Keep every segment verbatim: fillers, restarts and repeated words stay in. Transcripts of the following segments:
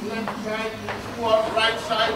Left side, right side,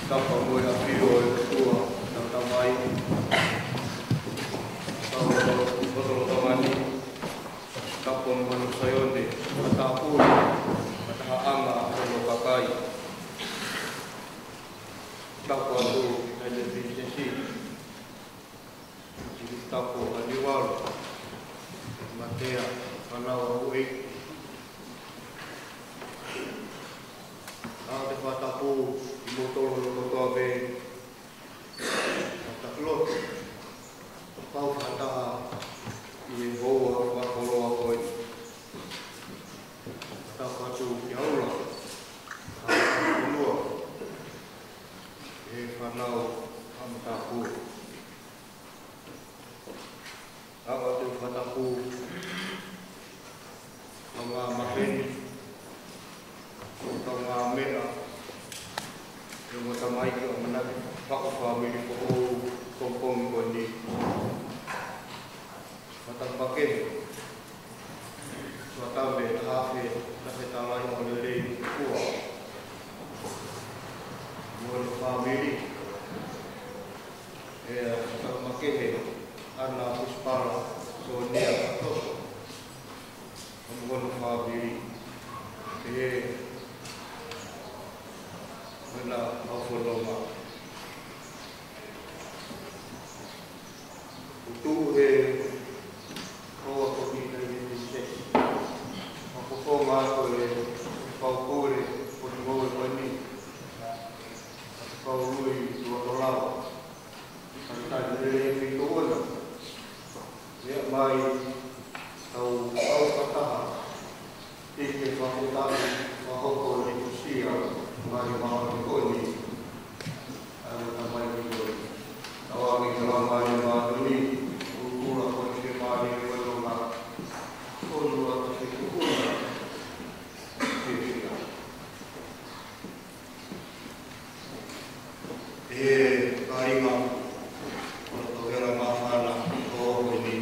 Tapu mo e ʻafio ʻo e ʻOtua, ʻa e Tamai, Taʻotaʻo, Taʻotaʻo Tamani, Tapu mo Manu Saione, Mataʻapuna, Mataʻaʻanga, ʻo e kakai. Tapu atu, ʻEletā Pilinisesi. Tapu ʻa Niualu, Matea, fānau ʻa Huʻei. ʻOku ou fakatapu kimoutolu kotoa pē, ʻa e taki lotu, pau fakataha ʻi he houa fakakoloa ko eni. Tapu atu kia Ula, ʻa e fonua, ʻa e fānau ʻa Mataʻapuna. ʻOku ou fakatapu ʻa e ngaahi maheni, ʻa e ngaahi meʻa, ʻa e ngaahi tamaiki ʻoku ʻamanaki faʻu fāmili foʻou pongipongi ko eni. Fakatapu makehe, fakatapu mo e taha afe, taha afe tala ʻi he ʻaho lelei kuo mo hono fāmili. ʻE, fakatapu makehe, ʻAna Kusipala Sonia Katoto, mo hono fāmili. ʻE, mena au fononga. Utu he hoa ko kita ini di ses. Ako ko nga ko e pau pure, ko ni mo ko ni. Pau lui, tua tolau. Talitali lelei ʻa e ʻOtua. Meʻa mai, tau, tau fakataha. ʻI he fakataha, fakahoko ʻa e litusia, mai māʻoniʻoni. ʻA e tamaiki ko ē. Tau ame ke lau mai māʻoniʻoni, kukula ko ē ke mai e wai longa. Ko lua ke kukula. Ke fia. ʻE kāinga, ʻoku tau hela māfana ʻi he ʻaho ko eni,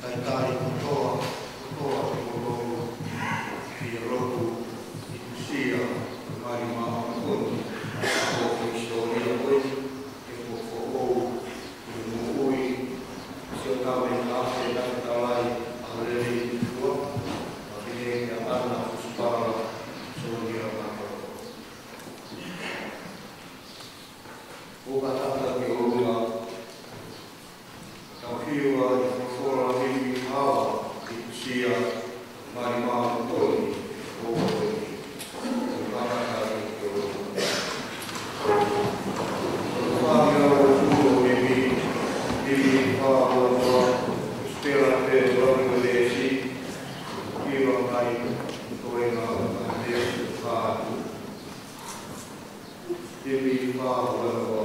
talitali kotoa, kotoa kimoutolu, ʻi he lotu, litusia, mai māʻoniʻoni, ʻo e hisitōlia ko eni, ʻe foʻou, ʻi he moʻui, siʻotau meʻa ʻe tafe talitali, ʻa e lelei ʻa e ʻOtua, ʻa e pehē kia ʻAna Kusipala Sonia Katoto. ʻOku tau tata ki ʻolunga, tau hiva ʻi he folofola ʻa e ʻEiki, ʻa e litusia, mai māʻoniʻoni, ʻo e ʻEiki. ʻOku tau tata ki ʻolunga. Fāmili ʻo e ʻOtua ʻEiki, ʻEiki fāua noa, Stella Pedro Ringo Desi, hiva mai, ko e ngā ʻo e Desi, fāua. Te vi fa ua noa.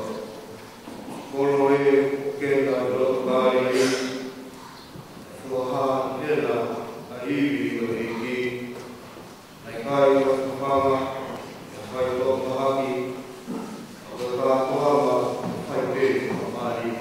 Kolo e kena loto kai. Soha kena a ivi o hiki. Ai kai o fanga, ai kai o mahaki. Ai kai o fanga, ai kai o mahaki.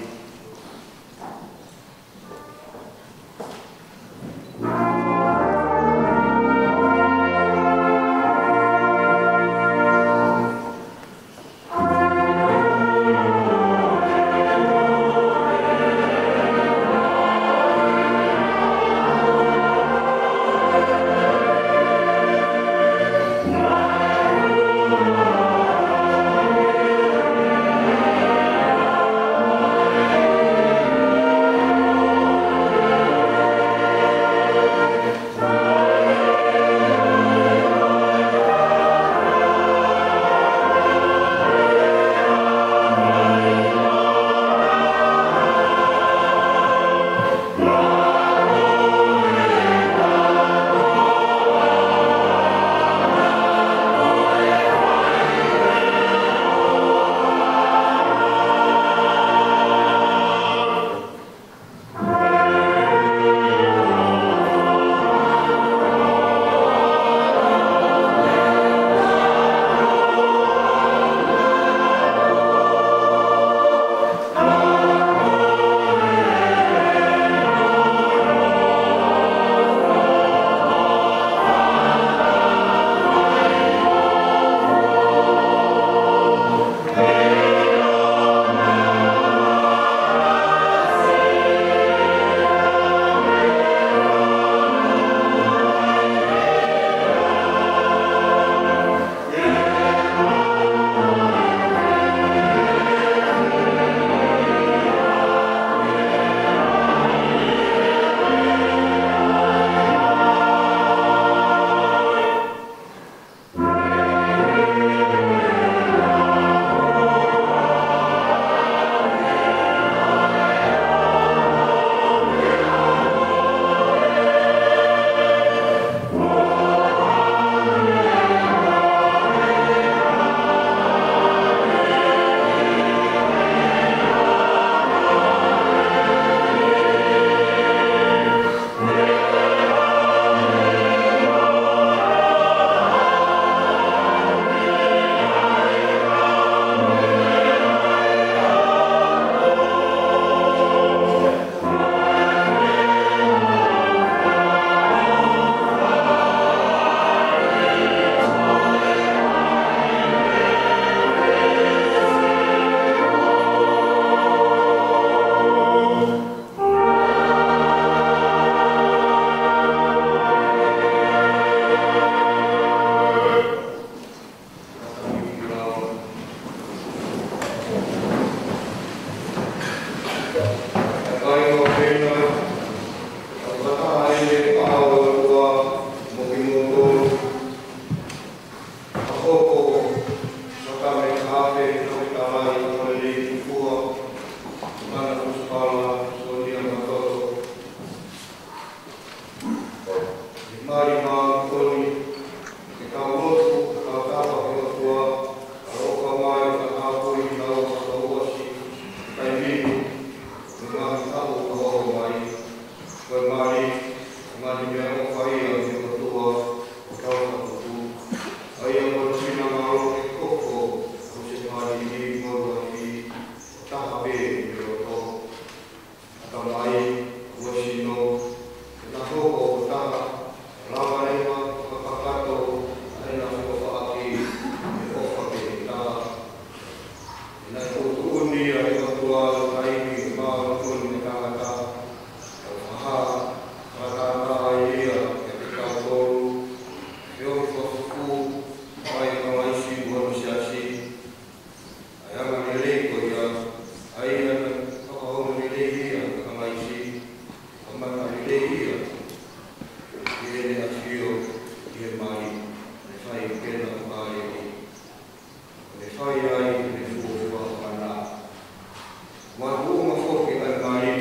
Mali māʻoniʻoni, ke tau lotu, tau tapa ki he ʻOtua, ʻa ia ʻoku ʻomai ʻo tāpuakiʻi kitaua, tau ʻosi, taimi ni, mo e ngaahi taʻu kuo ʻalu mai. Ko e mali, ngaahi meʻaʻofa ia mei he ʻOtua, ʻo tau fakatupu. ʻA ia ko e finangalo ke hoko, ko e mali ni mo e uaifi, ʻo taha pē mei loto. ʻAtamai, mo e sino, ke ta hoko ʻo taha, lava leva, fakakakato, ʻa ʻena fakaʻapaʻapaʻi, ʻe ʻofa pē taha. ʻE naʻe tuʻutuʻuni ʻa e ʻOtua ʻo taimi ʻo māʻoniʻoni ʻo e tangata, ʻo fakahā, fakatātā ia kiate kitautolu, feohi fakafufū, mai ʻa Kalaisi mo hono siasi, ʻa e angalelei ko ia, ʻa ia naʻe fakaongo lelei ia ʻa Kalaisi, ʻo kamata lelei ia, ʻi heʻene ʻafio ʻi he mali, ʻo ne fai ʻi he kena ʻo Kāleli. ʻO ne fai ai ʻene fuofua mana. Mo e tuʻunga foki ʻa e mali,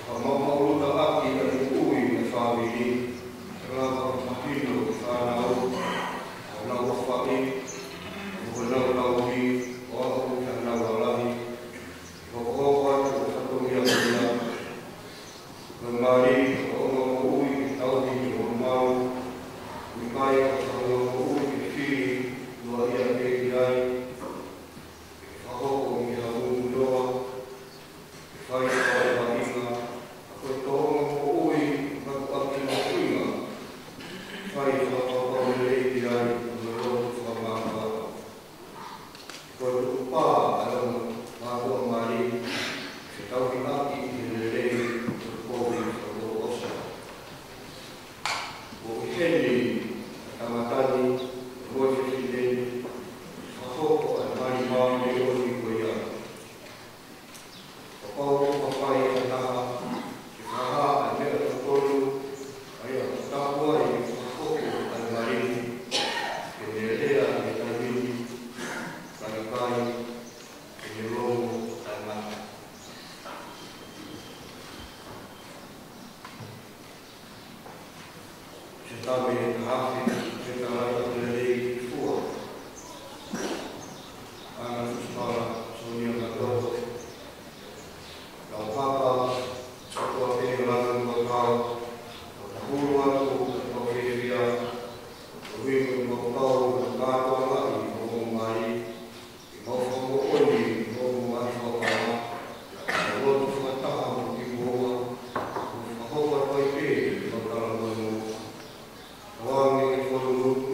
fakamaʻumaʻuluta ʻaki ʻa e moʻui ʻa e fāmili, ke lava ke mahino ki he fānau, ʻa honau ʻofaʻi, ʻa honau tauhi, ʻo aʻu ki honau lalahi, hokohoko atu ʻa e fatongia ko ia. Ko e mali, ko hono moʻui ke tauhi ki hono malu, ʻikai ko hono moʻui ke fili noa ia pē ki ai, ke fakahoko ʻi ha munu noa, ke fai fakaʻapaʻapaʻinga, ka ko e tōʻonga moʻui, matuʻaki mahuʻinga, fai fakapapau lelei ki ai, mo e lotu fakamātoato. Ko e tukupā ʻa e ongo mātuʻa mali, ke tauhi ʻaki ʻi he lelei ʻo e kovi ʻo e ʻofa. ʻOku ʻi heni ʻa e tangata ni, mo e fefine ni, fakahoko ʻa e mali māʻoniʻoni ko ia. Kapau ʻoku fai ʻe ha taha, ke fakahā ʻa e meʻa totonu, ʻa ia ʻoku tapu ai ke fakahoko ʻa e mali ni, ke ne lea ʻi he taimi ni, kae ʻikai ke ne longo ʻa e mata. Siʻoto Tame Tahafe, Fetalaiʻi Lelei ki Fua. ʻAna Fusipala, Sonia Matoto. Tau papa, ʻOtua pē ʻo langi mo e kau, ʻo tahulu atu, ʻo tau fiefia, ʻo ui mo e mau kau, ʻo kātoa lahi, ʻo mau mali, ʻi mau fakamoʻoni, ʻi mau ngaahi fakapala, ʻo lotu fakataha mo kimoua, ʻo fakahoko atu ai pē, ʻi mau talamoemoe. Tauange ke fonu mutu,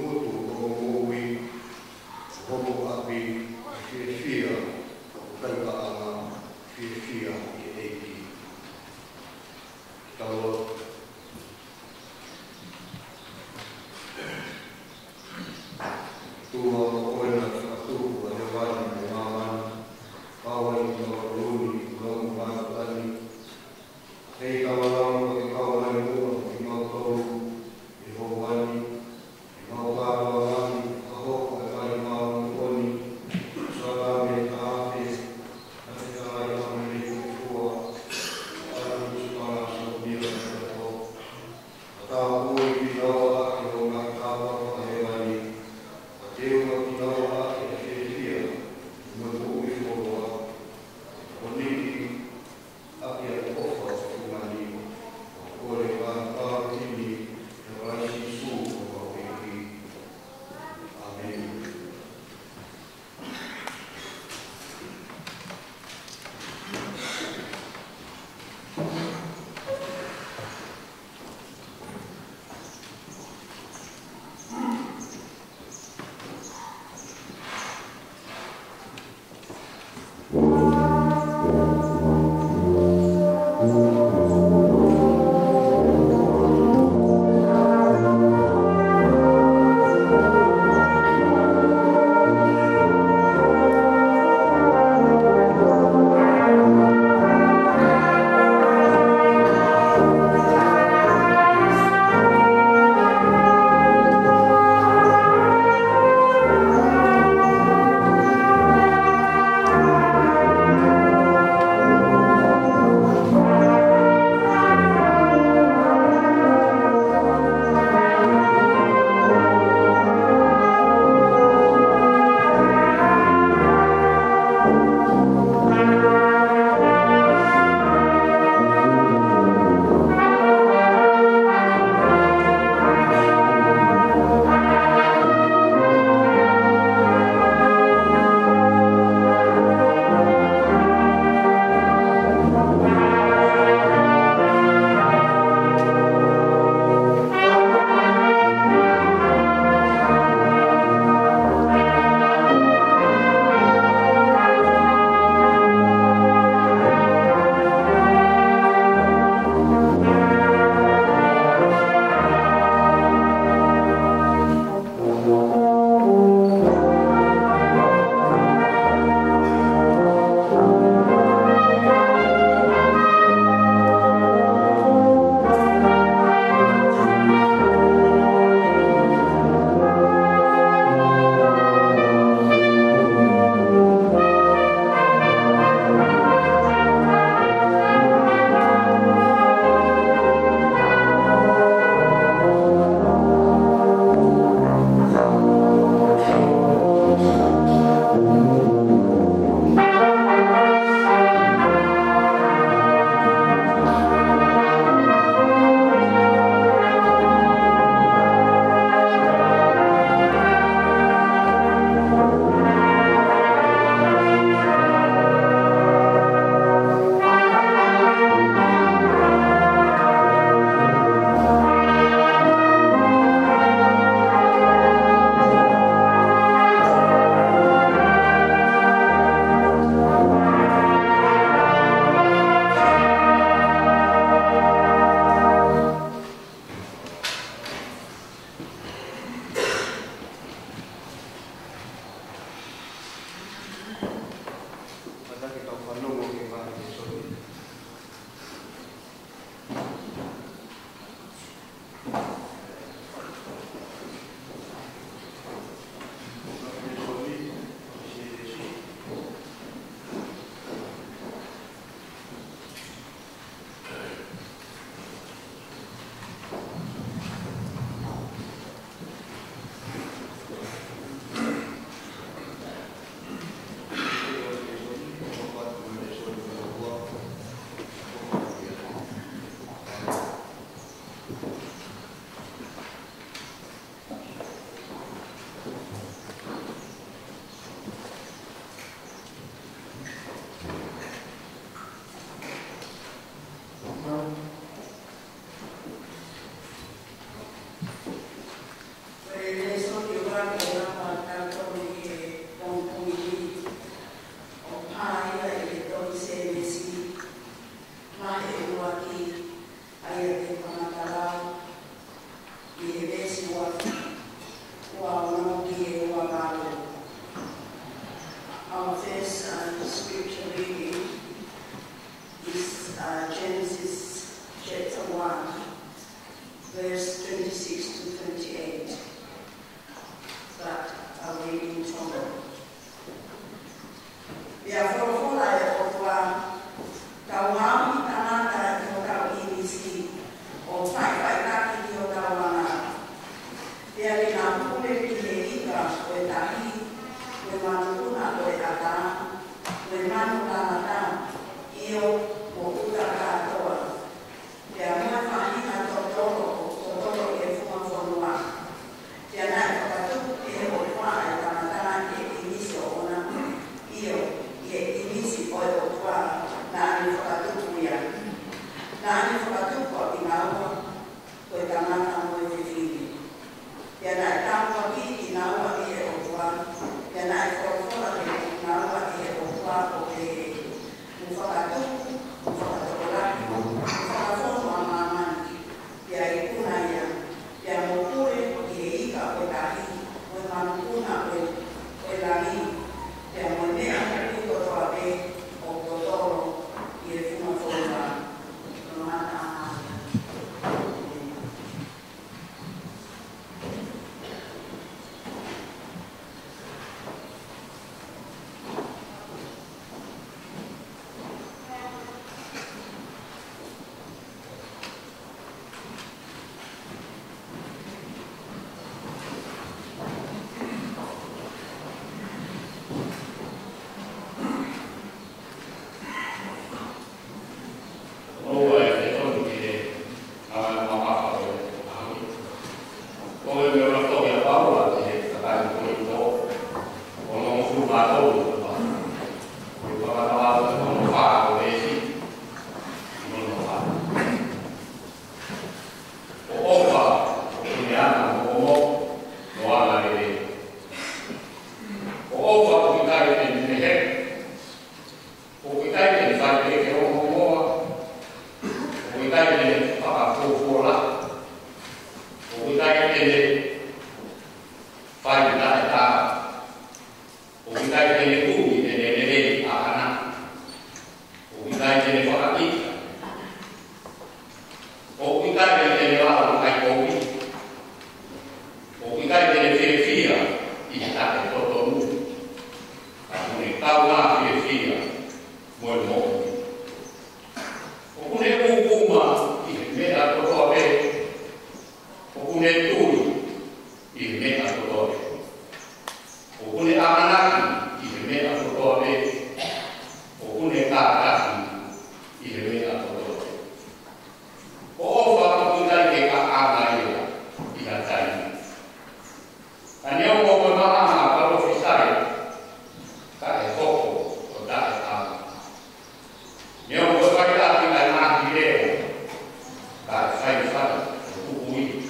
kakai fale ʻo tuku ia.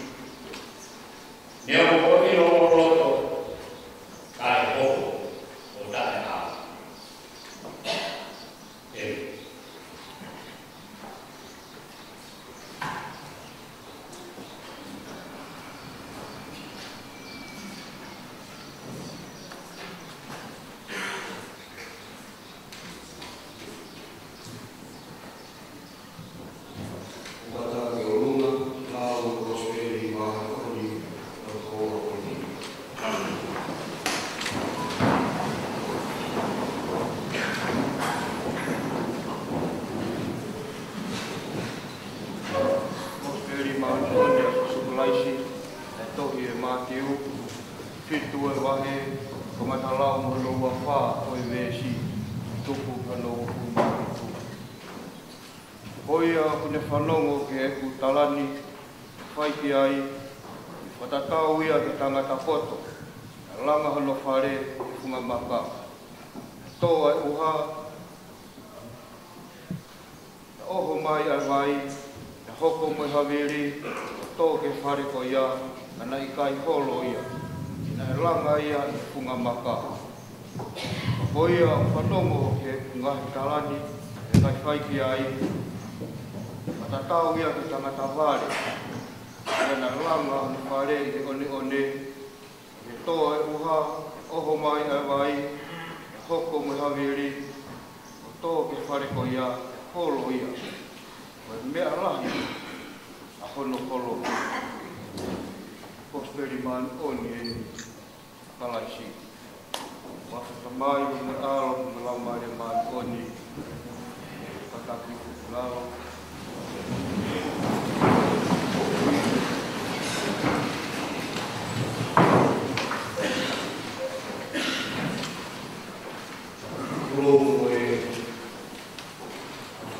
Neongo ko e ʻilo ʻo loto, kae hoko ʻo taʻeʻaonga. ʻE Kosipeli Māʻoniʻoni ʻa Sīsū Kalaisi, ʻa e tohi ʻe Mātiu, fitu ʻa e vahe, kamata lau mei hono ua fā ʻo e veesi, tuku ki hono uofulu mā fitu. Ko ia ʻoku ne fanongo ki heʻeku tala ni, fai ki ai, fakatatau ia ki he tangata poto, naʻe langa hono fale ʻi he funga maka. Tō ʻa e ʻuha, naʻe ʻoho mai ʻa e vai, naʻe hoko mo e havili, ʻo tō ki he fale ko ia, ka naʻe ʻikai holo ia, he naʻe langa ia ʻi he funga maka. Ko ia ʻoku fanongo ki heʻeku ngaahi tala ni, ʻe ʻikai fai ki ai, fakatatau ia ki he tangata vale, naʻe langa hono fale ʻi he ʻoneʻone, ʻi he tō ʻa e ʻuha, ʻoho mai ʻa e vai, naʻe hoko mo e havili, ʻo tō ki he fale ko ia, holo ia. Ko e meʻa lahi ʻa hono holo. Kosipeli Māʻoniʻoni eni ʻa Kalaisi. ʻOfa atu ki he Tamai, mo e ʻAlo, mo e Laumālie Māʻoniʻoni, ʻo kātaki ʻi lalo. Kulo mo e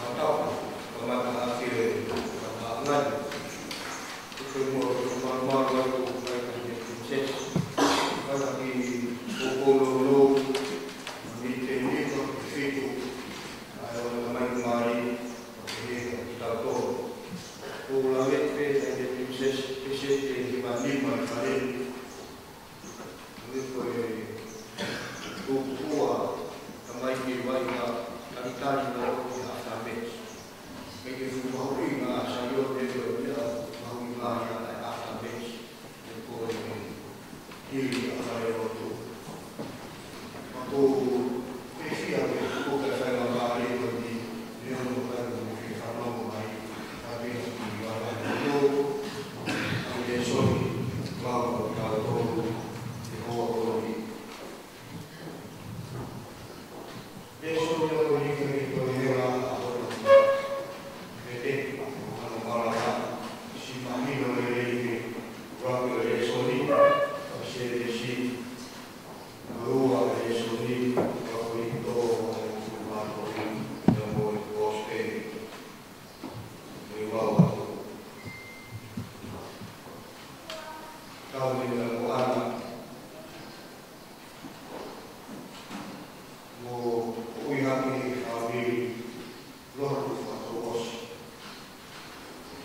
fakatapu, kamata ʻaki e fakatapu ngani. Ko e moʻoni ʻoku malumalu atu ai ka ne princess. Kātaki ʻo kolo no, mite ni ka fitu. ʻA e ʻola mai mali, ʻo ke he ka ki tau tō. Ko la vete, ka ne princess, ke se te he mani mai fale. Ko e ko e tōpua, tamaiki vaʻinga, talitali na o ki he aftermath. Mei he fuʻu mahuʻinga ʻa Saione ko e meʻa mahuʻinga ia ʻa e aftermath. Ko e hili ʻa e fale lotu. Mako, ke fia ke ko e fai ma mare ko ni, ne ono kai mo ke fanongo mai, ka ke ki wala ni. Lēsoni, lau ʻo tautolu, ʻi he houa ko eni. Lēsoni ʻa ko eni ke ko e hela ʻa hono ki. Ke te, ʻa hono malanga, siʻi mahino lelei ke, ua ko e lēsoni, ʻa Sēnesi, ʻa ua ko e lēsoni, ua ko e tō, ʻa e fuʻu mātuʻa, ʻa mo e kosipeli. Mei wau atu. Kau mei ʻa Moana. Mo ui hake e fāmili lotu fakatouʻosi.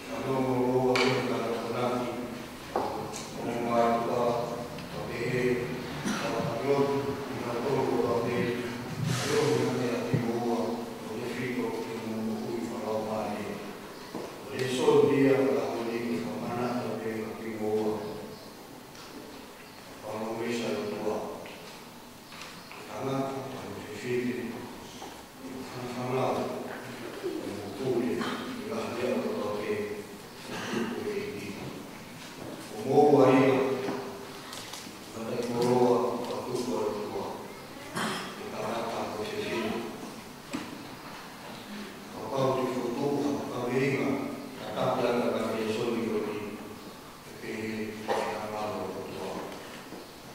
Ka no mo loa he ka na konaki. Mo mātuʻa, ka pehe, ka lotu, ʻi ha tolu ka pehe, lotu hake ʻa ki moua, mo te fito ki mo ui fakalaumālie. Lēsoni ia ka honi ki ka manatu pē ʻa ki moua. Palōmesi ʻa e ʻOtua. Tangata, tangata fefine, fanafana, pule, ʻi he lea ʻo e ʻOtua ke, ʻo moua ia, mata i koloa, ʻa tuku ʻa e ʻOtua, ʻe tangata ko e fefine. Kapau te u fokotuʻu ha kaveinga, ka tapu ʻana ka lēsoni ko eni, ʻe pehē, finangalo ʻOtua.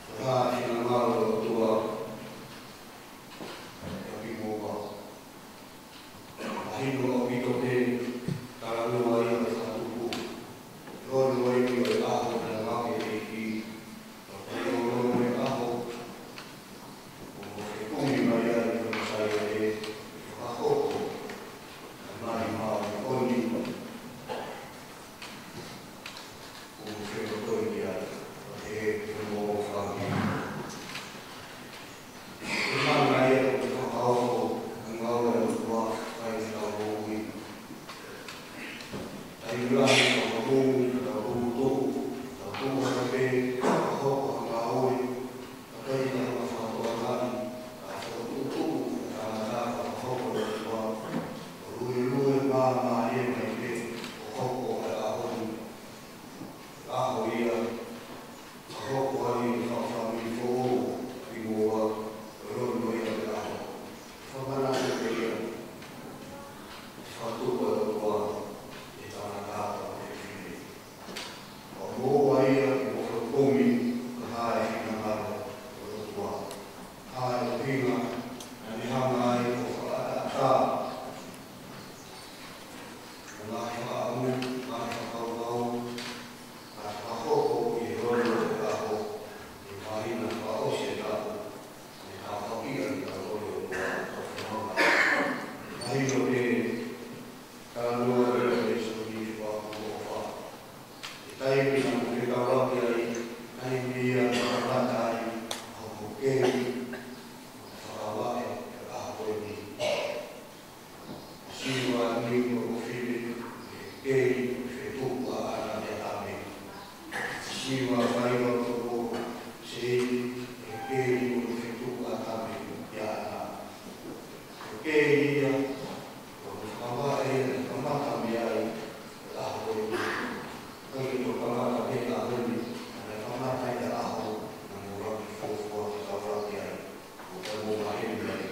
Ko e hā finangalo ʻOtua, ʻa ki moua. Mahino ʻaupito ke talanoa ai ʻa e fakatupu. Lolo ai ki he ʻaho naʻe ngāue ʻEiki. Ka ko e lolo mo e ʻaho. ʻO mo fekumi mai ai ki he Mīsaia ʻe fakahoko. Ka mai mau ʻoni. Tau tuʻu, tau tuʻu hake pē, ka hoko ʻa e ngāue, ka ʻikai ke tau fakatokangaʻi ʻa e fokotuʻutuʻu ʻa e tangata fakahoko ʻe he ʻOtua. ʻO luelue māmālie mai pē ʻo hoko ʻa e ʻaho ni, ʻaho ia ʻe hoko ai e fāmili foʻou ʻi muʻa, ʻo lolotonga ia ʻo e ʻaho. Fakamanatu pē ia, fakatupu ʻa e ʻOtua ʻi he tangata ʻo e fefine. ʻO moʻua ia ʻi hono kumi, ka hā e finangalo ʻo e ʻOtua. Hā e ʻuhinga naʻa ne hanga ai ʻo fakaʻataʻatā ʻa e ngaahi fakaʻamu, ngaahi fakakaukau, ngaahi fakahoko ʻi he lolotonga ʻo e ʻaho, ʻi he māhina fakaʻosi ʻo e taʻu, ʻi he tāpuakiʻi kitautolu ʻe he ʻOtua ʻi heʻetau fononga. Mahino pē, talanoa e Revelation ʻi he fakaʻofoʻofa, ko e taimi naʻa mou fetaulaki ai, taimi ia naʻe kamata ai hoʻomou keli, fakavaʻe ʻa e ʻaho ko eni. Siva ni ko e fefine, keli, fetuku ʻa ʻAna mo Tame. Siva faiva ko Seini, keli, fetuku ʻa Tame mo ʻAna. Keli ia, ko e fakavaʻe ia naʻe kamata mei ai e ʻaho ko eni. ʻIkai ke toe kamata mei he ʻaho ni, naʻe kamata ai e ʻaho naʻa mou laka fuofua fetaulaki ai, ʻo ka mou vahe mei ai.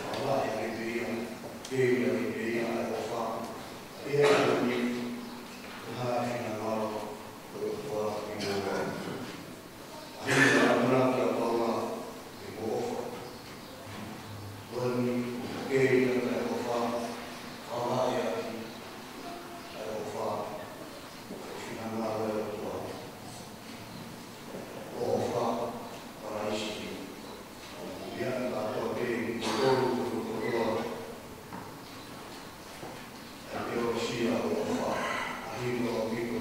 Fakavaʻe ʻaki pē ia, keli ʻaki pē ia ʻa e ʻofa. ʻA ia ko eni, ko e hā e finangalo ʻo e ʻOtua ʻi muʻa. ʻA ia ʻa e ʻamanaki ʻa Paula ke mou ʻofa. Ko eni, keli ʻaki ʻa e ʻofa, fakavaʻe ʻaki ʻa e ʻofa, ko e finangalo ʻo e ʻOtua. ʻOfa, Kalaisi. Ia, ka toa pē, ko e tolu, ko e tolu kotoa. ʻA e teolosia ʻo e ʻofa, ʻa ia ʻoku ʻaupito,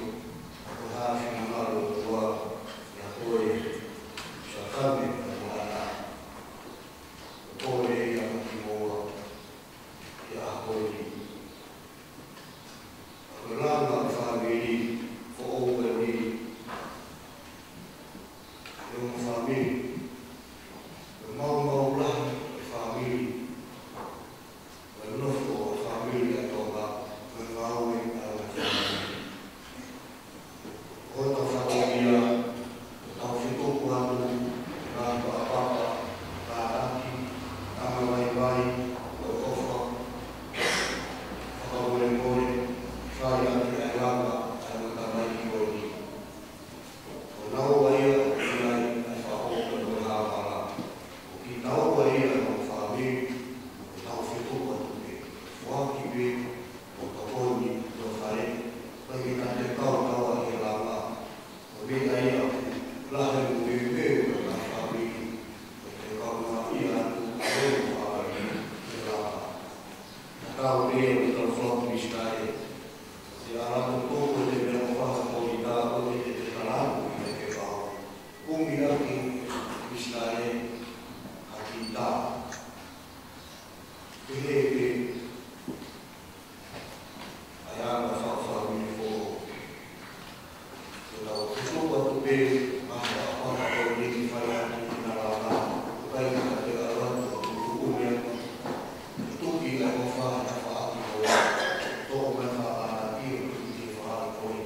ko e hā e finangalo ʻo e ʻOtua kiate koe, ʻa Tame mo ʻAna. Ko e pole ia kiate kimoua, ʻi he ʻaho ko eni. Ko e langa ʻo e fāmili foʻou ko eni, ʻi hoʻo fāmili. Ko e maumau lahi ʻo e fāmili. Ko e nofo ʻo e fāmili ʻa Tonga, ko e ngāue ʻa e fāmili. Ko hotau fatongia, ko ʻetau fetuku atu, ngaahi fakapapa, tātaki, angavaivai, ko e ʻofa, fakamolemole, fai atu ʻa e langa ʻa e ongo tamaiki ko eni. Ko naua ia ʻoku ʻi ai ʻa e fakaʻofoʻofa mo e hāmala. Ko kinaua ia mo e fāmili, ko ʻetau fetuku atu pē. Foaki pē, ʻo tokoni, ʻo fai, ʻikai ke ta te kau taua ʻi he langa. Ko e meʻa ia ʻoku lahi mo e meʻa ʻo e fāmili, ʻoku te kau mai ia atu, ʻa e fāmili, ʻi he langa. Naʻa tau pehē ʻoku tau foaki misitā ē. Te ala atu ko e te mea ʻofa ko i tā ko e te te tala atu ki he ke pau. Kumi ʻaki misitā ē ha kita. Pehē pē ʻa e anga fakaʻofoʻofa mini foʻou. Ko ʻetau fetuku atu pē, ʻa e ʻofa ko eni ke fai atu ki he langa, ʻoku ʻikai ke te ala atu ʻo tuku ʻume atu. Tuki ʻa e ʻofa he tafaʻaki ko ia, toʻo mai fakaʻatā ʻo tuki he tafaʻaki ko ia.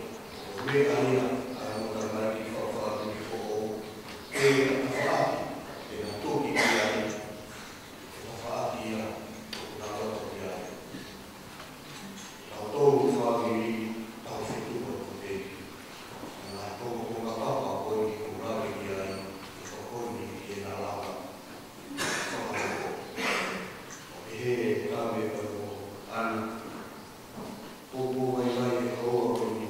Ko e meʻa ia ʻa e ongo tamaiki fakaʻofoʻofa mini foʻou, ʻa e tafaʻaki, ʻe na tuki ki ai, ʻa e tafaʻaki ia, ʻoku na loto ki ai. Tautolu fāmili, tau fetuku atu pē. Ngaahi pongipongi papa ko eni ʻoku lave ki ai, ʻe tokoni ki he langa. Fakahoko. ʻE he Tame mo ʻAna. Poupou vaivai ʻe he houa ko eni.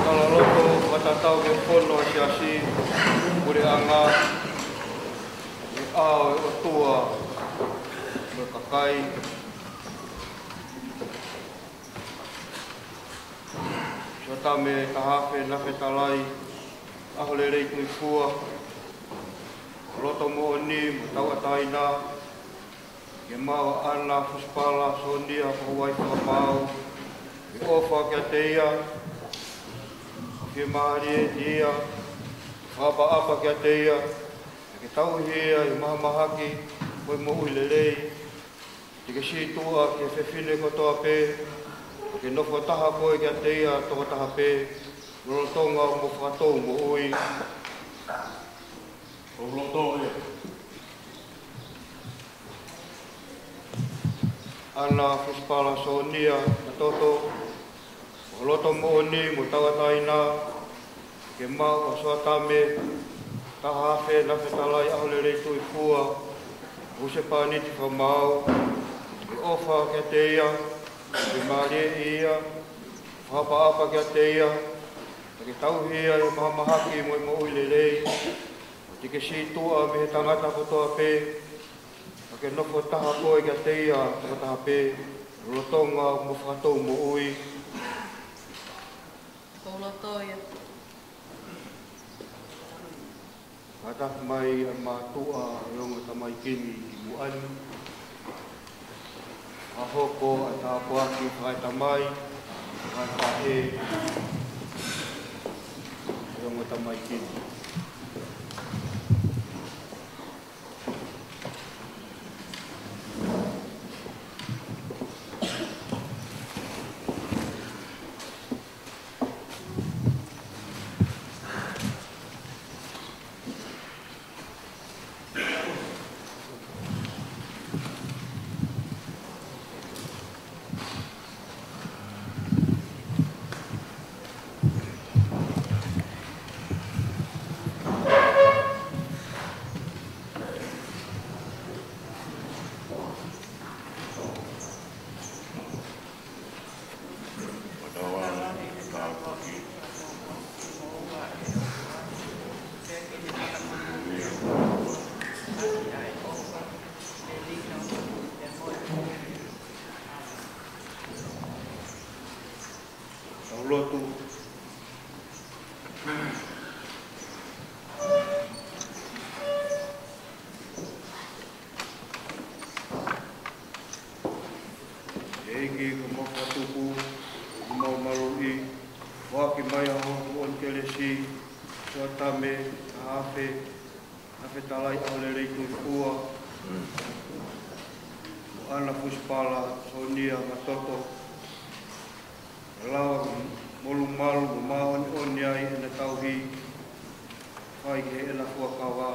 Tala loto fakatatau ki he fono ʻa e siasi, puleʻanga, ʻi he ʻao ʻo e ʻOtua mo e kakai. Sioatame Tahaafe Nafetalai ʻAholelei Tuʻifua, loto moʻoni mo tauʻatāina, ke maʻu ʻa ʻAna Fusipala Sōnia Kohuai Fakamaau, ke ʻofa kiate ia, ke fiemālie ʻi ia, fakaʻapaʻapa kiate ia, ke tauhi ia ʻi he mahamahaki mo e moʻui lelei, ke sītuʻa ki he fefine kotoa pē, ke nofo taha koe kiate ia tokotaha pē, lolotonga hoʻomo fakatou moʻui. ʻOku loto ia. ʻAna Fusipala Sōnia Natoto, ʻoku loto moʻoni mo tauʻatāina, ke maʻu ʻa Sioatame Tahaafe Nafetalai ʻAholelei Tuʻifua, husepāniti fakamaau, ke ʻofa kiate ia, ke mālieʻi ia, fakaʻapaʻapa kiate ia, ke tauhi ia ʻi he mahamahaki mo e moʻui lelei, ke sītuʻa mei he tangata kotoa pē, ke nofo taha koe kiate ia tokotaha pē, lolotonga hoʻomo fakatou moʻui. ʻOku loto ia. Kātaki mai ʻa e mātuʻa ʻo e ongo tamaiki ni ki muʻa ni. Ka hoko ʻa e tāpuaki fakaetamai, fakaefaʻē, ʻo e ongo tamaiki ni. Lotu. ʻEiki, ko homau fakatupu, ko homau maluʻi, foaki mai ʻa hoʻo ʻofa ʻo e kelesi, Soatame, Tahafe, Nafetalai ʻAholelei Tuʻifua, mo ʻAna Fusipala Sonia Matoto, ʻo lava molumalu mo māʻoniʻoni ai ʻena tauhi, fai ki heʻena fuakava,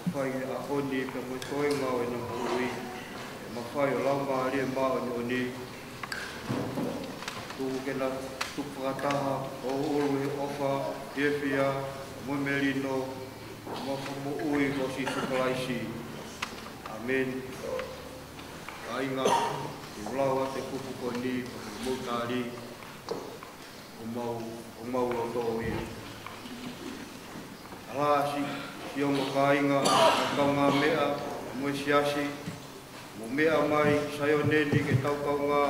ʻo fai ki he ʻaho ni pea mo e toenga ʻo ʻena moʻui, ʻe mafai ʻo Laumālie Māʻoniʻoni, tuku ke na tuku fakataha ʻo ʻulu he ʻofa, fiefia, mo e melino, mo e fakamoʻui ko Sīsū Kalaisi. ʻĀmeni. Kāinga, te u lau atu e kupu ko eni, ko e moʻui tali, ʻo mau, ʻo mau loto ʻo ia. ʻAlā, si, siʻi ongo kāinga, kaungāmeʻa, mo e siasi, mou meʻa mai Saione ni ke tau kaungā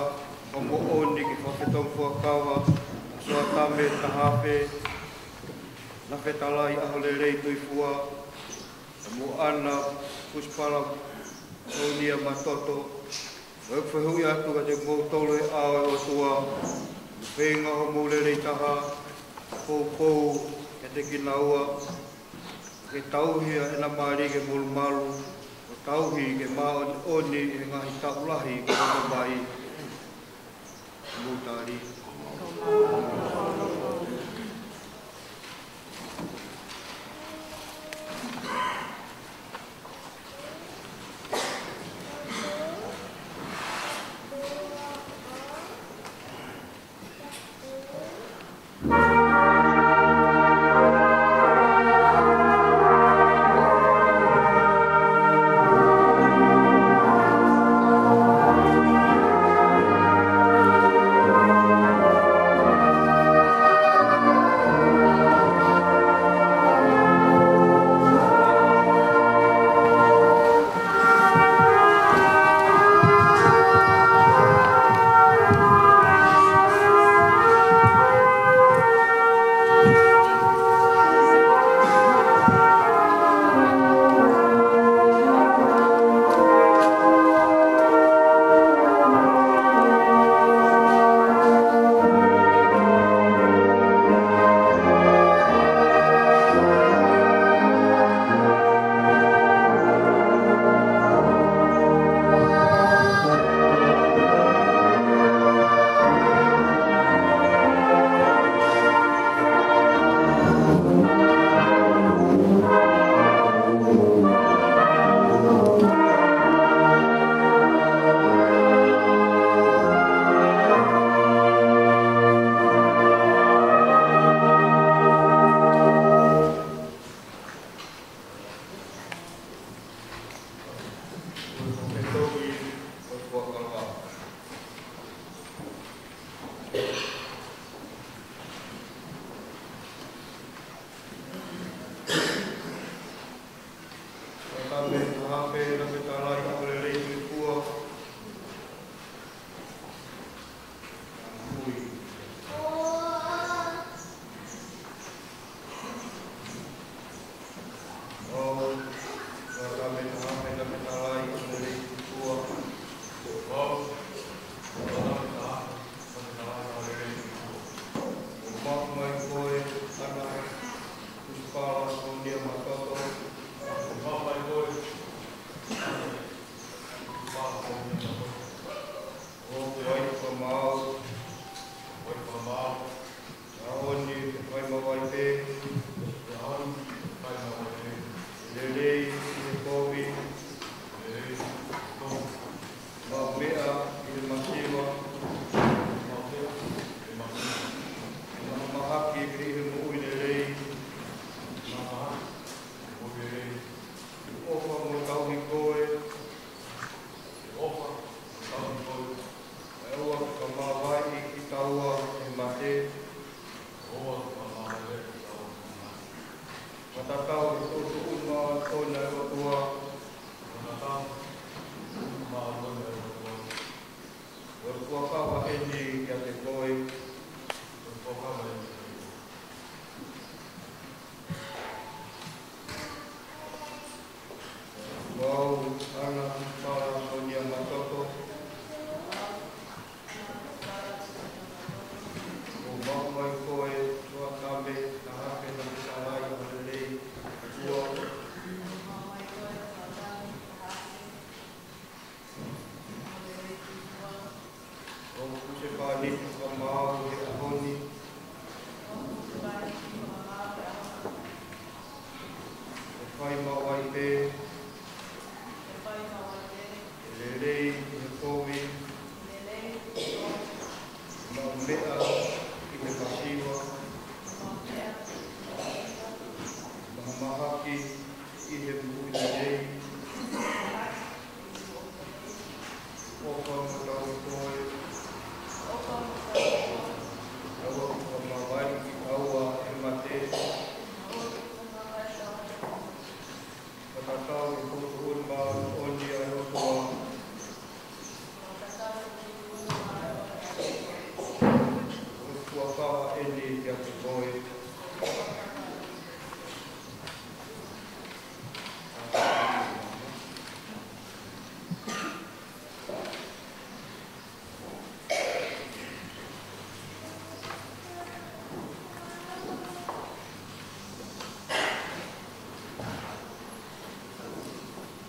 fakamoʻoni ki he fakafetongi fuakava ʻa Soatame Tahafe, Nafetalai ʻAholelei Tuʻifua, mo ʻAna Fusipala Sonia Matoto, ʻo ʻeku fehuʻi atu kiate kimoutolu ʻe ʻAlo ʻo e ʻOtua, mo e feinga hoʻomou lelei taha, poupou kiate kinaua, ke tauhi ʻa ʻena mali ke molumalu, ʻo tauhi ke māʻoniʻoni ʻi he ngaahi taʻu lahi kuo ʻomai. Mou tali. ʻAho ni, fai maʻu ai pē. ʻAho ni, fai maʻu ai pē. Lelei ʻi he kovi. Lelei ʻi he kovi. Maʻu meʻa ʻi he masiva. Maʻu meʻa ʻi he masiva. Maʻu mahaki ʻi he moʻui lelei. Maʻu mahaki ʻi he moʻui lelei. ʻOfa mo tauhi koe. ʻOfa mo tauhi koe. ʻOua ke fakamāvaeʻi kitaua ʻe he mate. ʻOua ke fakamāvaeʻi kitaua ʻe he mate. Fakatatau ki he tuʻutuʻuni māʻoniʻoni ʻa e ʻOtua. Fakatatau ki he tuʻutuʻuni māʻoniʻoni ʻa e ʻOtua. Ko e fuakava eni kiate koe. Ko e fuakava ʻEni kiate koe.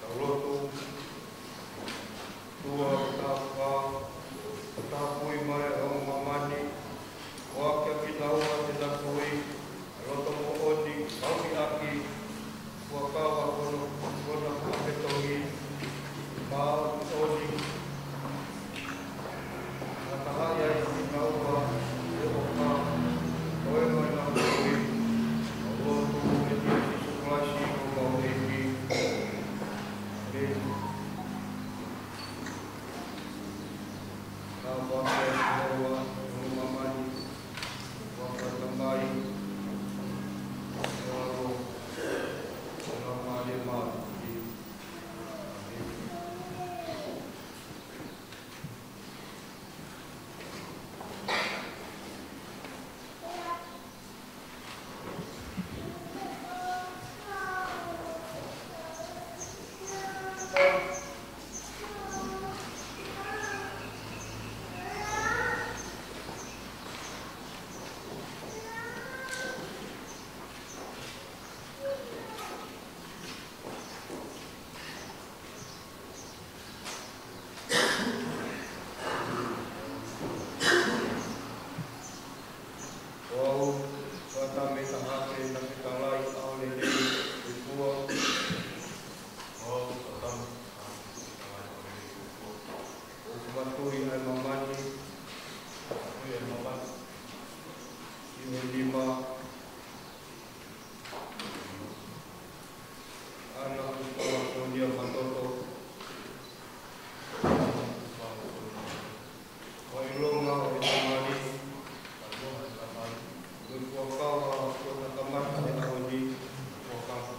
Tau lotu. ʻOtua, ʻoku tāpuhā, ʻoku tāpuhā mai ʻa e ongo māmani, ʻoku ʻiate kinaua ʻa e tui, ʻa e loto moʻoni, ʻoku ʻiate kinaua ʻa e fuakava ʻo hono, hono fakafetongi, māʻoniʻoni, ʻa e taha ia ʻi kinaua, ʻe ʻofa, ʻo e mai na tui, ʻo lotu, ʻEni Sīsū Kalaisi, ko homau ʻEiki. ʻĒmeni. Ka ʻoku ʻiate kinaua ʻa e ongo māmani, ʻoku ʻiate kinaua ʻa e Tamai, ʻa e ʻAlo, ʻa e Laumālie Māʻoniʻoni. ʻĒmeni. Ko au, ko e tama ʻe taha pē naʻa ke tala ʻi he ʻaho lelei, ʻe ʻOtua. Ko au, ko e tama ʻe taha pē naʻa ke tala ʻi he ʻaho lelei, ʻe ʻOtua. ʻOku fakatui ʻa e māmani, fakatui ʻa e māmani, ʻi ho nima, ʻAna Kupalasoni Matoto. Fakaʻilonga ʻo e Tamai, fakaʻilonga ʻo e Tamai, mo e fuakava kuo takamata he ʻaho ni, fuakava.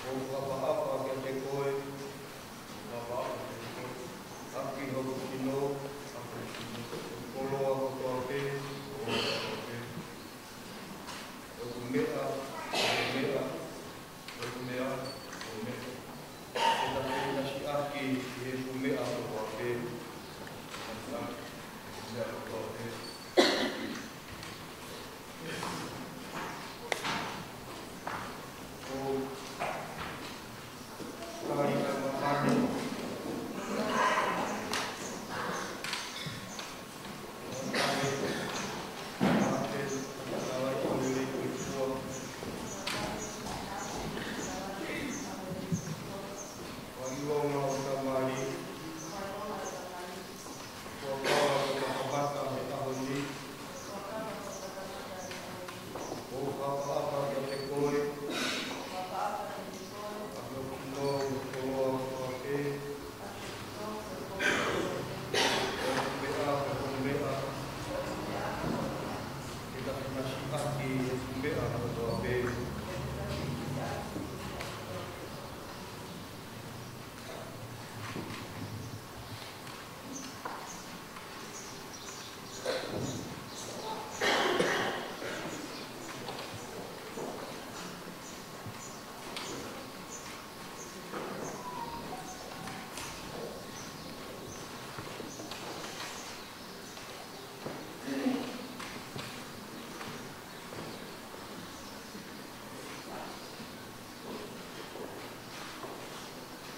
ʻOku ou fakaʻapaʻapa kiate koe, fakaʻapaʻapa kiate koe, ʻaki hoku kino, ʻaki hoku kino, koloa kotoa pē, koloa kotoa pē. ʻOku meʻa, ʻoku meʻa, ʻoku meʻa, ʻoku meʻa. Ke ta feʻinasiʻaki ʻi he ʻoku meʻa kotoa pē. Meʻa kotoa pē. ʻOku tali ʻa e māmani. ʻOku ou fakaʻapaʻapa kiate koe, ʻaki hoku kino mo e koloa kotoa pē, ʻoku meʻa, ʻoku meʻa, ke ta feʻinasiʻaki ʻi he ʻoku meʻa kotoa pē.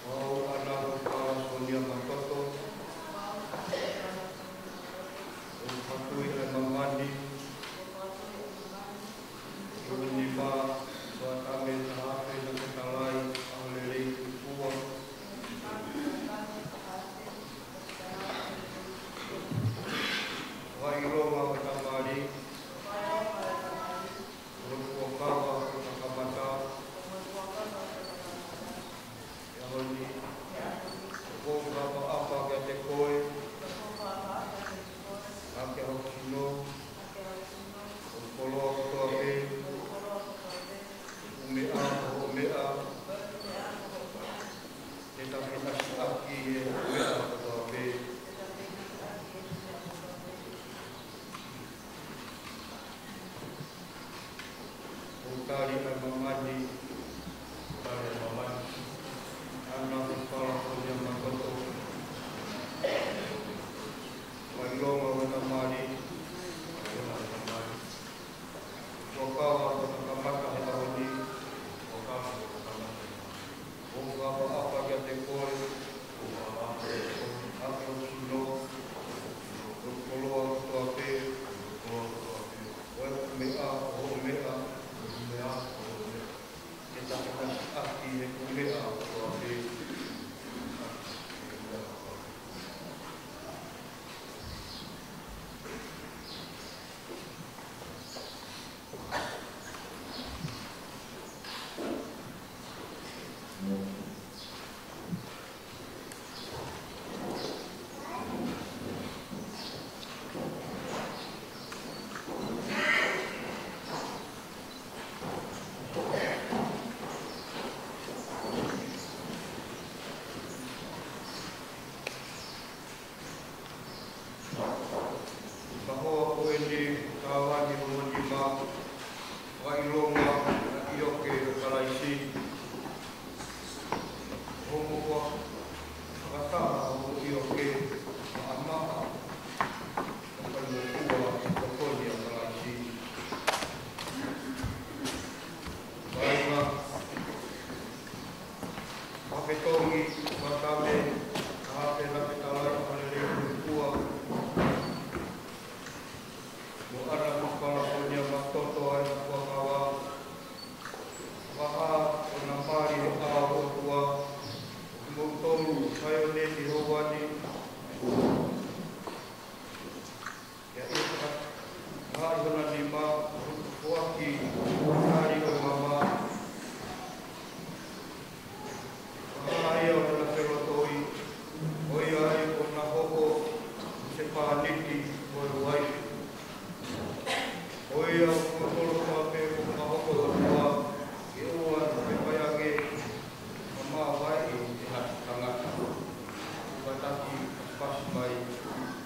Ko au ʻAna Kupalasoni Matoto, ʻoku fakatui ʻa e māmani, ʻi ho nima, ko e tama ʻe taha pē naʻa ke tala ʻi he ʻaho lelei, ʻe ʻOtua. Fakaʻilonga ʻo e Tamai, mo e fuakava kuo takamata he ʻaho ni. ʻOku ou fakaʻapaʻapa kiate koe, ʻaki hoku kino mo e koloa kotoa pē, ʻoku meʻa, ʻoku meʻa, ke ta feʻinasiʻaki ʻi he ʻoku meʻa kotoa pē. Tali ʻa e māmani, tali ʻa e māmani. ʻAna ʻoku fala ko ia ma koto. Fakaʻilonga ʻo e tamali, fakaʻilonga ʻo e tamali. Kuo kava ʻo takamata he ʻaho ni, kuo kava ʻo takamata. ʻOku ʻapaʻapa kiate koe, ʻoku ʻapaʻapa kiate koe, ʻa e ʻOtua, ʻo e koloa kotoa pē, ʻo e koloa kotoa pē, ʻo e meʻa, ʻo e meʻa, ʻo e meʻa, ʻo e meʻa. Ke takitaha ʻaki he ʻoku meʻa kotoa pē. Ka hoa ko eni, tāvani hono nima, fakaʻilonga ʻa e ʻioke ʻo Kalaisi. Homo kua, fakataha homo ʻioke, maʻamaʻa, fakamoʻua ʻi he tokoni ʻa Kalaisi. Vainga, Maketongi, Matame, Hape, Nape, Talai, Palele, Kua. Mo ʻAna ʻoku fala ko ia ma koto ʻa e fuakava. Vaha ʻo e tamali he ʻao ʻo e ʻOtua. ʻOku mou tolu, sai ʻo ne ki hoani. ʻIa ʻi he ka, ka ʻi hona nima, foaki, tali ʻo e mama. Ka ʻi ai ʻo hona felotoi, ʻo ʻi ai ʻo na hoko, se pāniti, ʻo e uai. ʻO ia ʻoku tolo ka pē ʻoku na hoko ʻo tua, ke ʻoua naʻa pepa ia ke, Ka mavae ʻi he hatu tangata. Vataki pasi mai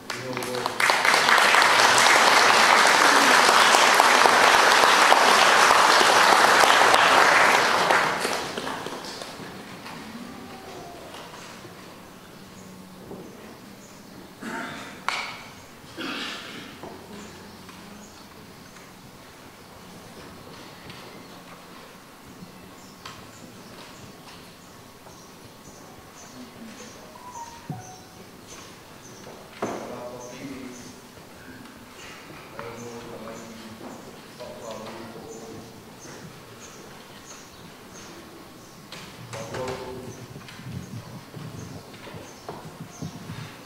ʻi ho loa.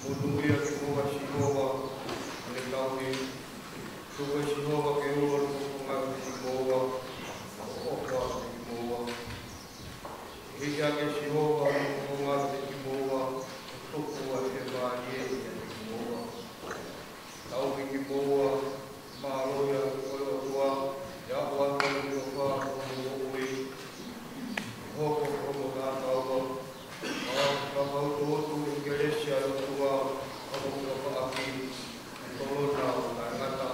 Monūʻia kimoua Sihova, ʻa e tauhi. Tuku ʻe Sihova ke ulo ʻa e fofonga ʻiate kimoua, ʻo ʻofa ʻiate kimoua. ʻEiki ʻa Sihova, ʻa e fofonga ʻiate kimoua, ʻo tuku ʻa e fiemālie ʻiate kimoua. Tauhi kimoua, mālō ia ʻo e ʻOtua, ʻi he ʻaho ʻo e ʻofa ʻo hoʻomou moʻui. Hoko ko hoʻomou tataua, ʻa e fakautuutu ʻi he kelesi ʻa e ʻOtua, ʻa hoʻomou tafaʻaki, ʻi he tolona ʻo taʻengata.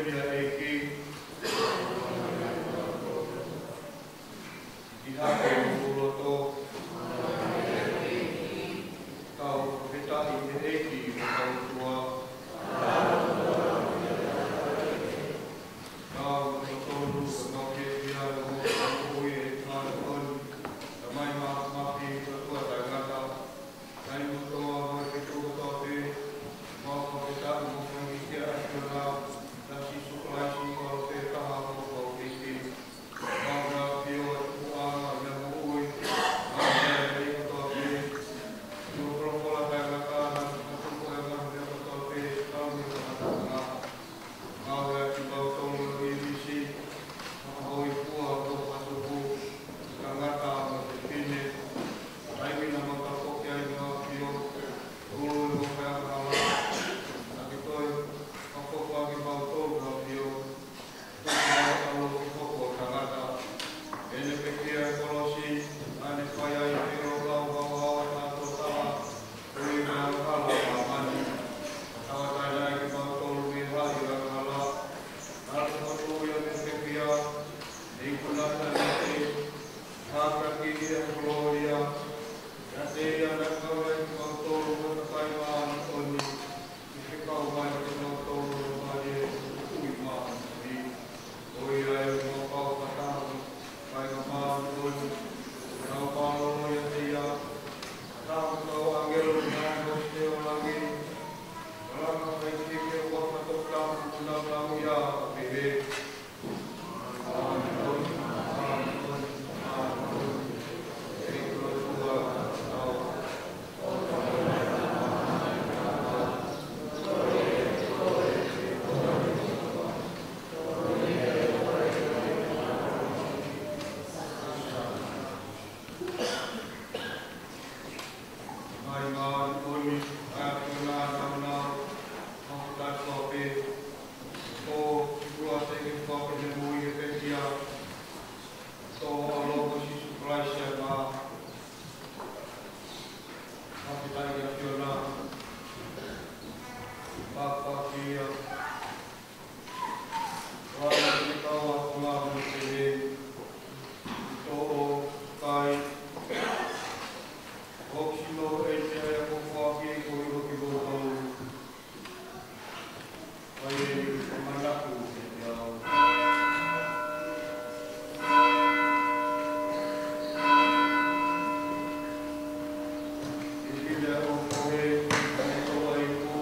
ʻEiki, ʻi hake ʻi hoku loto, kau fakafetaʻi ki he ʻEiki ko hotau ʻOtua. Kau fakatonu, kau fiefia, kau moʻui ʻa e māʻoniʻoni, Tamai Māfimafi, ʻOtua taʻengata, ʻa e motuʻa mo e feituʻu kotoa pē. Mau fakafetaʻi mo fakahīkia ʻa e ʻAfiona, ʻia Sīsū Kalaisi, ko e ʻAlo pē taha ʻo hotau ʻEiki. Mau ʻafio ʻa e tupuʻanga ʻo e moʻui, mau ʻafio ʻi he kotoa pē. Mo e folofola taʻengata naʻa ke tuku ʻa e ngaahi meʻa kotoa pē, kau ni ka matanga. Ngāue ʻaki kimautolu ʻi he ʻīmisi, fakahōifua ʻo e fakatupu, tangata mo fefine, taimi naʻa mau tafoki ai mei he ʻAfio, hulu ʻi hoʻo angahala, naʻa ke toe fakahoko ʻaki kimautolu ʻi he ʻAfio, tuku ʻa e ʻAlo ke hoko ʻo tangata. ʻEne pekia ʻi he kolosi, naʻa ne fai ai ʻa e ʻilo kau haohaoa ʻa e tōtala, ʻo e angahala ʻa māmani. Tauʻatāinaʻi kimautolu mei he haʻi ʻo e angahala. Naʻa ke fokotuʻu ia mei he pekia, ʻo ikunaʻi ʻa e mate, hākeakiʻi ʻi he kolōlia. ʻIate ia naʻa ke ngāueʻaki kimautolu mo e kakai māʻoniʻoni, ke fekau mai kiate kimautolu ʻa e Laumālie ʻo e Tuʻi Māʻoniʻoni. Ko ia ʻoku mau kau fakataha mo e kāinga māʻoniʻoni, ʻo nau mālōlō ʻiate ia, fakataha mo e kau ʻāngelo naʻa nau ʻosi ʻi langi, ʻo langa fai ki he huafa toputapu ʻoku nau nau ia ʻo pehē: Tamai māʻoniʻoni, ʻa e ʻAfiona nāunau, mau fakataha pē, ʻo sikuʻa te ke fakamoʻui ʻa e pekia, ʻi ho ʻAlo ko Sīsū Kalaisi ʻa e mā. Fakafetaʻi ki he ʻAfiona. Fakafetaʻi ki he ʻAfiona, ʻa e kau ākonga mo e tēvē, ʻi he tō ʻo kai, ʻoku sino ʻi he ʻea ko Faki ko ʻilo ki he ʻOtua. ʻOku ʻi ai ʻa e manako kiate au. ʻI he fili ʻa e ʻohofi, ʻa e tō ʻa e ipu,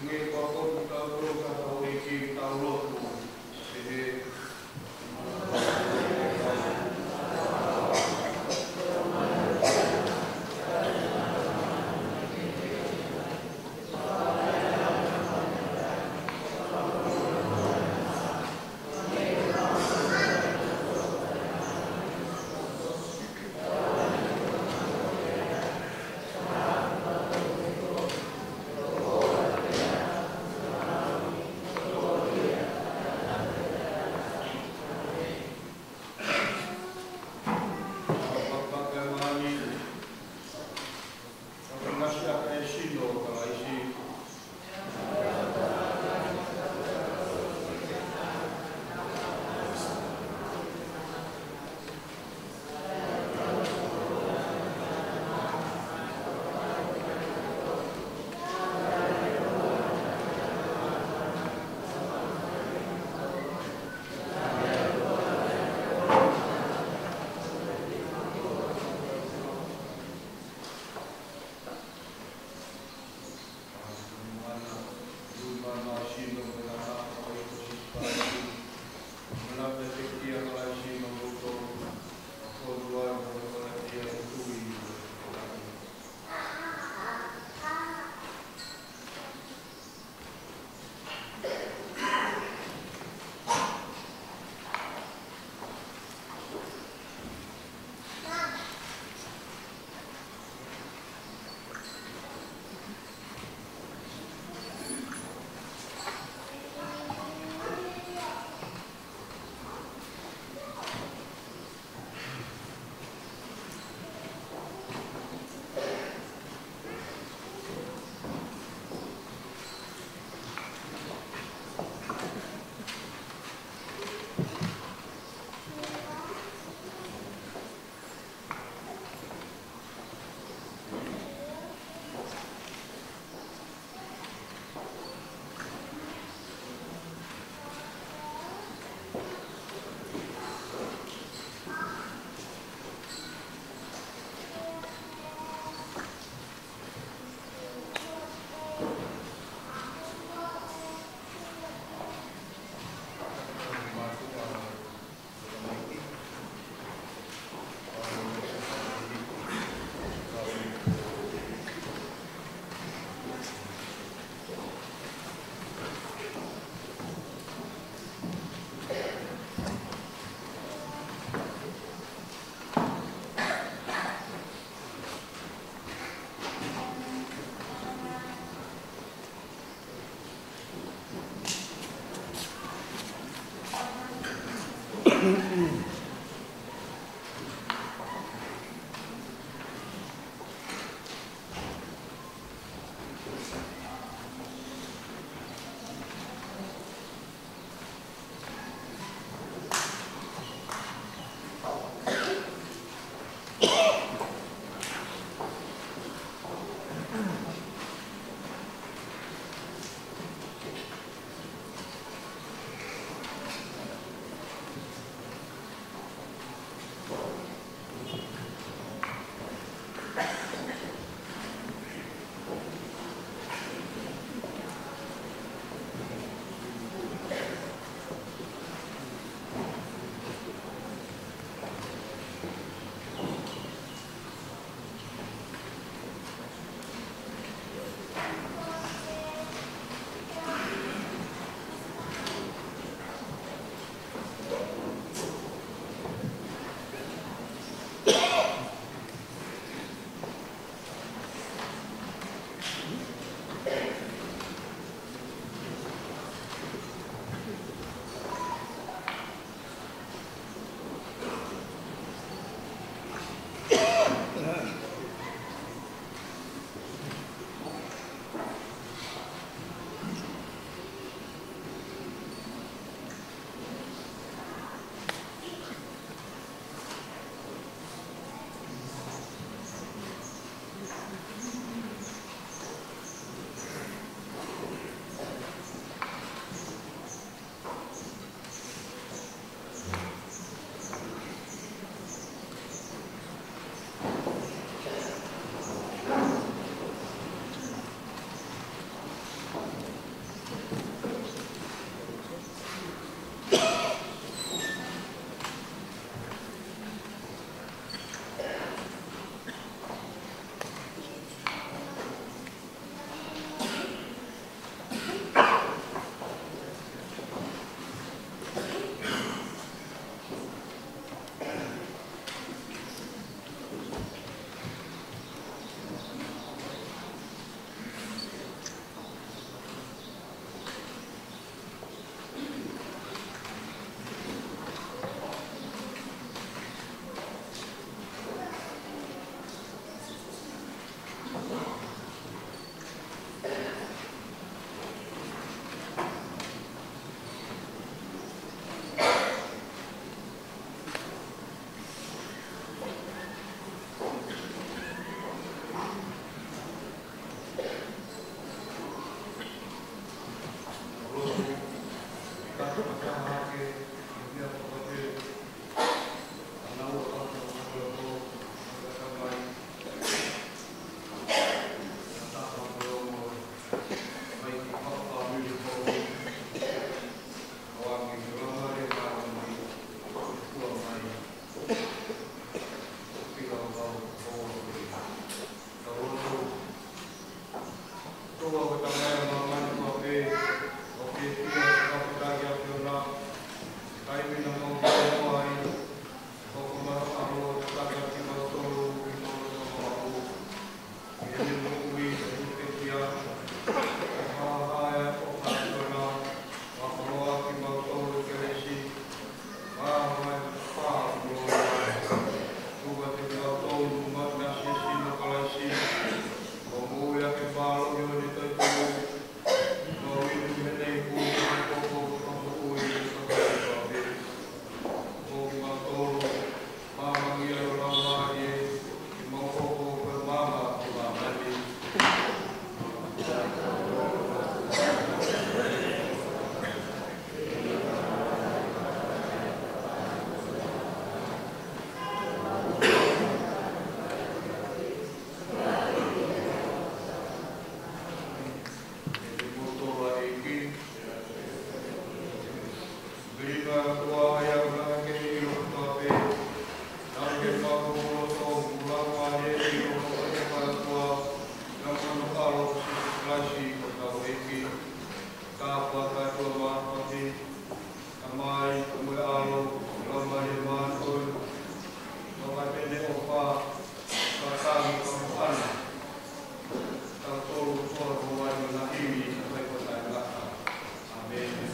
Ke kuo pau ke tau tō ka tau ʻEiki, tau lotu. Pehē. Ka ʻoku ʻikai ko e mātuʻaki, Tamai, mo e ʻAlo, mo e Laumālie Māʻoniʻoni, ʻo ka pene ʻofa, ka tangi ka moʻana, ka tolu soa ko wai mo na himi, ka fai ko tae laka. ʻĀmeni.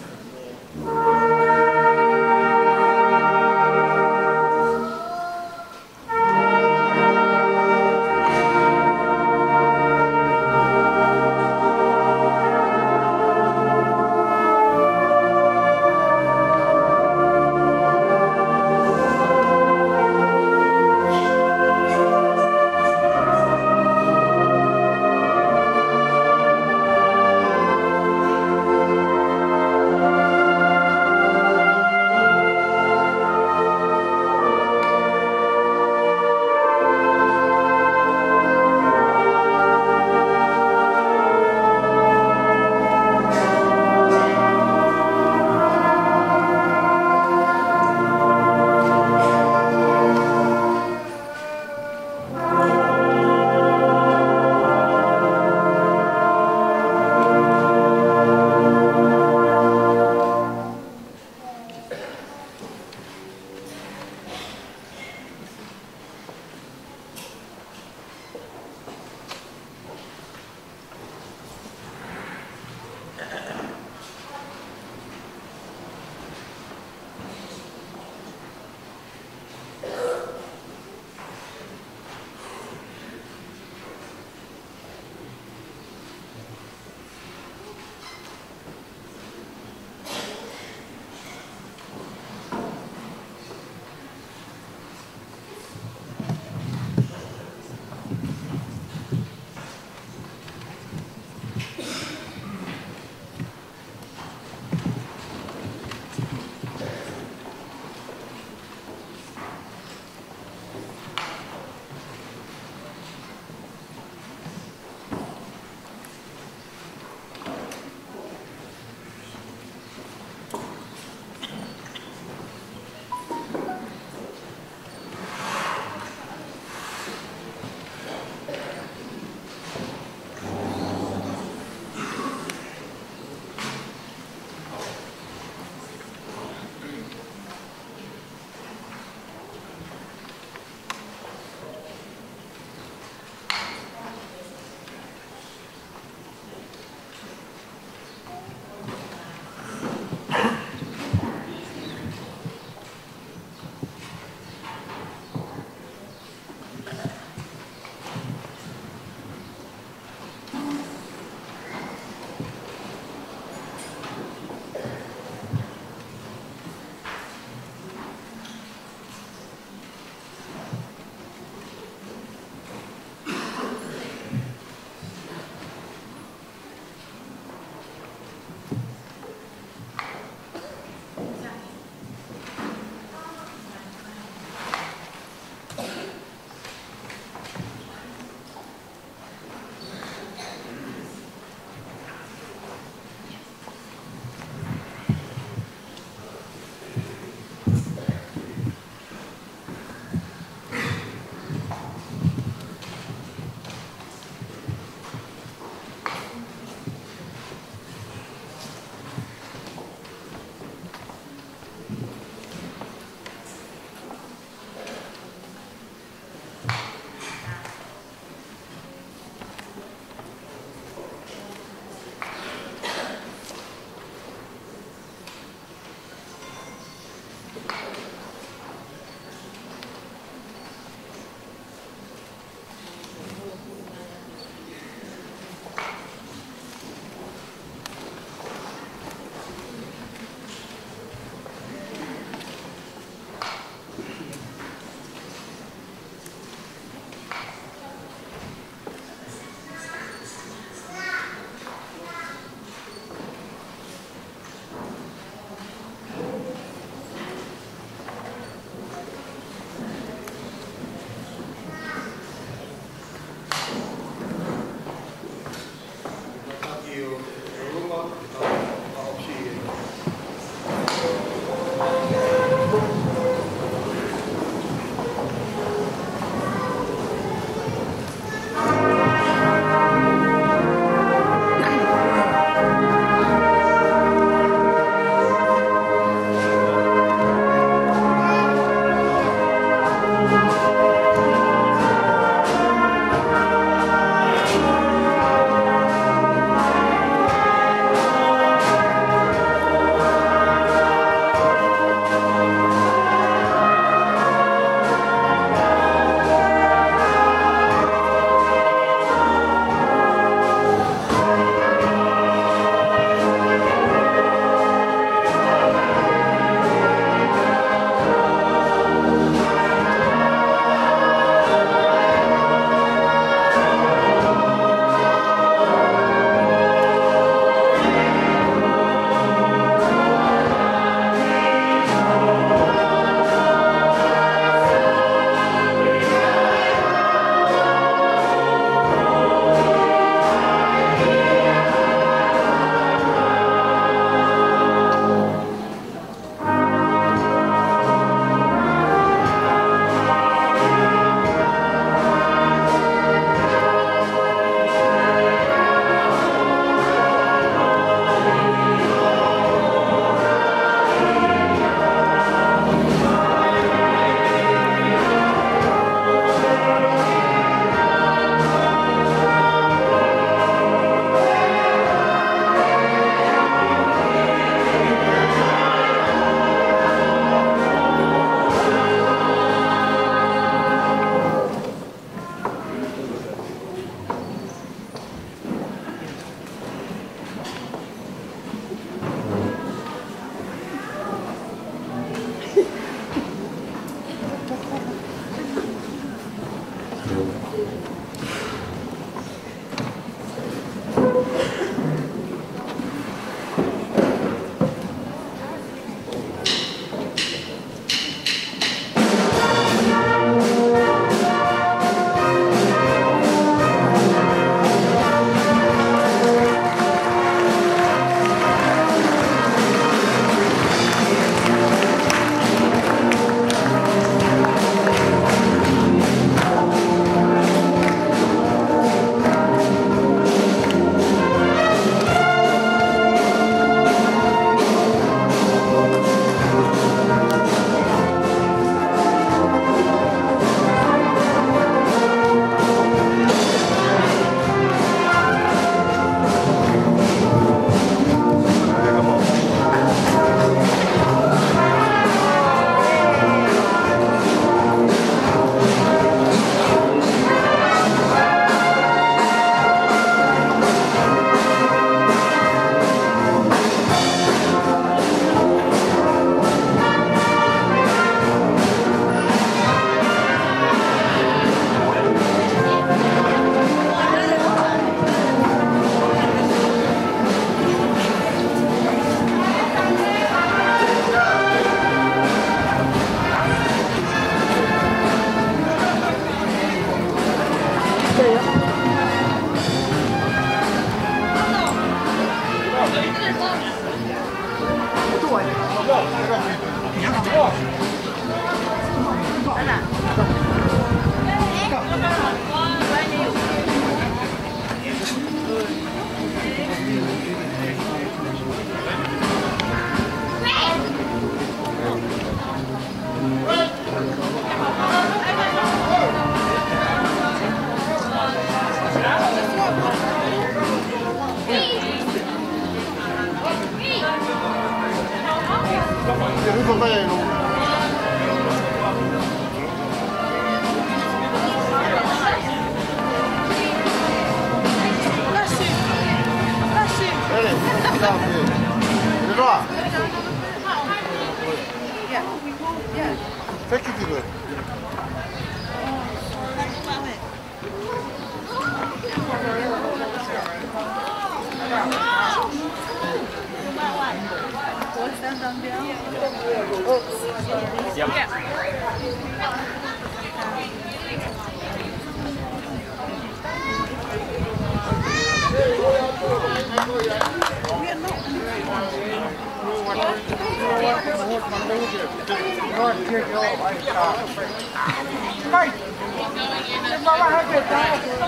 Thank you, people.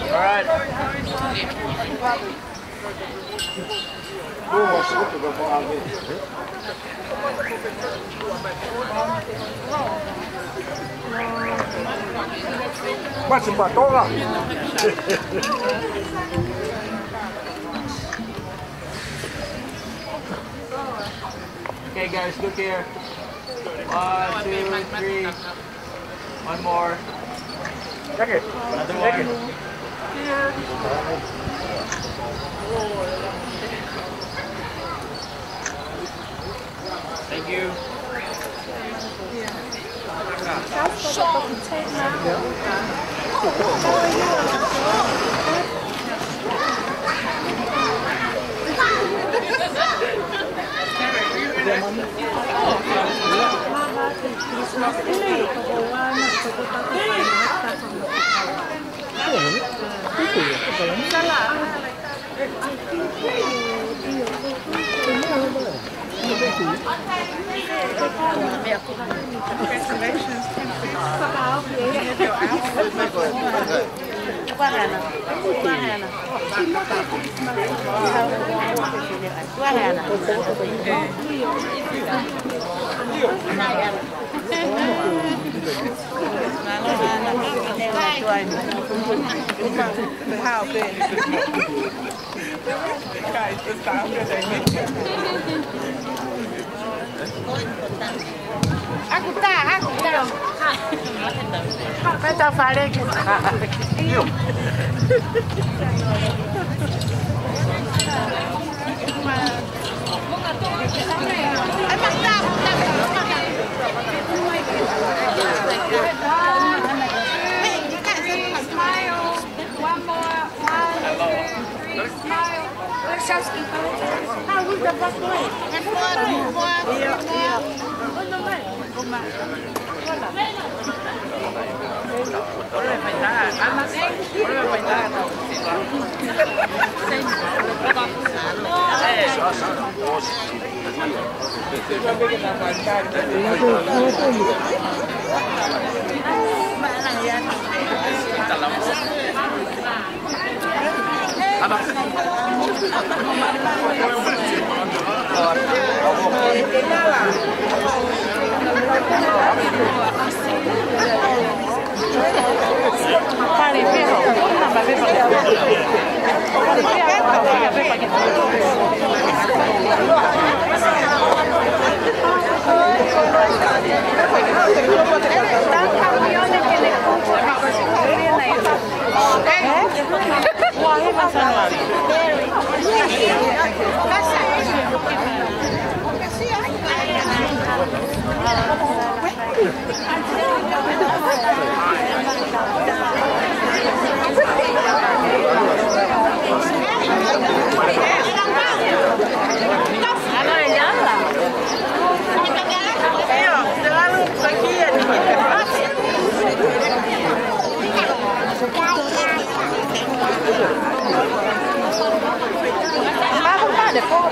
All right. Masi patola. Okay, guys, look here. One, two, three. One more. Another one. Thank you. Aku tā, aku tā. Peta fareke. Smile. One more. One, two, three. Smile. How was the first one? One more. One more.